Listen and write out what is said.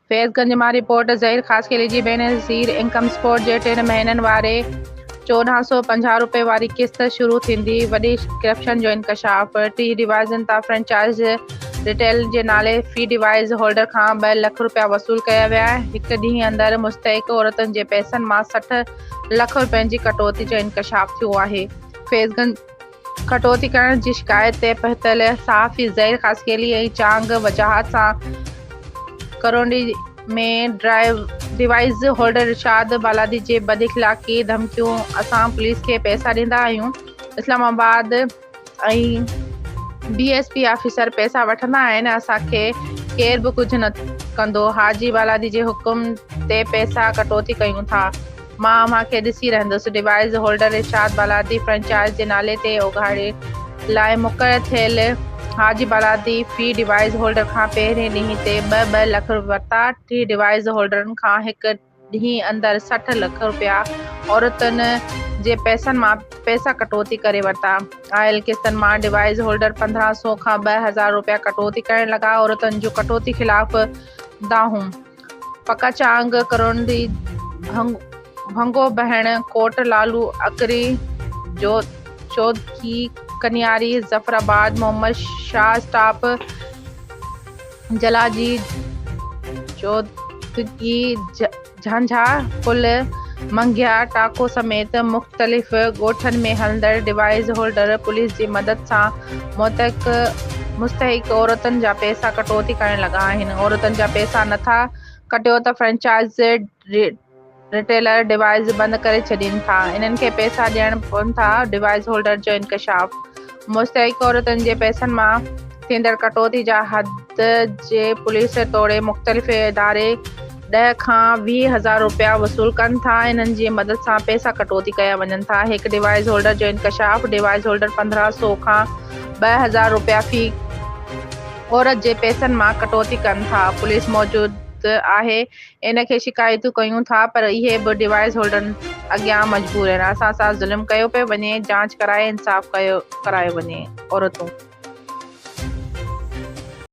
فيض گنج مان رپورٽ، ظهير خاصخيلي جي Benazir income support جي ٽن مهينن واري 1450 روپئي واري قسط شروع ٿيندي، وڏي ڪرپشن جو انڪشاف، ٽي ڊويزن تان فرنچائز ريٽيل جي نالي في ڊوائيس هولڊر کان ٻه لک روپيا وصول ڪيا ويا، هڪ ڏينهن اندر مستحق عورتن جي پئسن مان 60 لک روپين جي ڪٽوتي جو انڪشاف ٿيو آهي. فيض گنج ڪٽوتي ڪرڻ جي شڪايت تي پهتل صحافي ظهير خاصخيلي ۽ چانگ وجاهت سان ڪرونڊي ۾ ڊوائيس هولڊر ارشاد بالادي جي بداخلاقي ڌمڪيون، اسان پوليس کي پئسا ڏيندا آهيون، Islamabad ۽ D S P officer پئسا وٺندا آهن، اسان کي ڪير به ڪجهه نه ڪندو، حاجي بالادي جي حڪم تي پئسا ڪٽوتي ڪيون ٿا، مان اوهان کي ڏسي رهندس، device holder Irshad Baladi franchise جي نالي تي اوڳاڙي لاء مقرر ٿيل حاجي بالادي في ڊوائيس هولڊر کان پهرين ڏينهن تي ٻه ٻه لک ورتا، ٽي ڊوائيس هولڊرن کان هڪ ڏينهن اندر 60 لک رپيا عورتن جي پئسن مان پئسا ڪٽوتي ڪري ورتا. آيل قسطن مان ڊوائيس هولڊر 15 سو کان 2000 رپيا ڪٽوتي ڪرڻ لڳا، عورتن جون ڪٽوتي خلاف دانهون. پڪا چانگ، ڪرونڊي، ڀنگو بهڻ، ڪوٽ لالو، اڪري، چودڪي، ڪنياري، ظفر آباد، محمد شاهه اسٽاپ، جلاجي، چودڪي، جهانجها پل، منگهيا ٽاڪو سميت مختلف ڳوٺن ۾ هلندڙ ڊوائيس هولڊر پوليس جي مدد سان مستحق عورتن جا پئسا ڪٽوتي ڪرڻ لڳا آهن، عورتن جا پئسا نٿا ڪٽيو ته فرنچائز ريٽيلر ڊوائيس بند ڪري ڇڏين ٿا، انهن کي پئسا ڏيڻ پون ٿا، ڊوائيس هولڊر جو انڪشاف، مستحق عورتن جي پئسن مان ٿيندڙ ڪٽوتي جا حد جي پوليس توڙي مختلف اداري 10 کان 20 هزار رپيا وصول ڪن ٿا، انهن جي مدد سان پئسا ڪٽوتي ڪيا وڃن ٿا، هڪ ڊوائيس هولڊر جو انڪشاف، ڊوائيس هولڊر 15 سو کان 2000 رپيا في عورت جي پئسن مان ڪٽوتي ڪن ٿا، پوليس موجود آهي ان کي شڪايتون ڪيون ٿا پر اهي به ڊوائيس هولڊرن اڳيان مجبور آهن، اسان سان ظلم ڪيو پيو وڃي، جاچ ڪرائي انصاف ڪرايو وڃي، عورتون.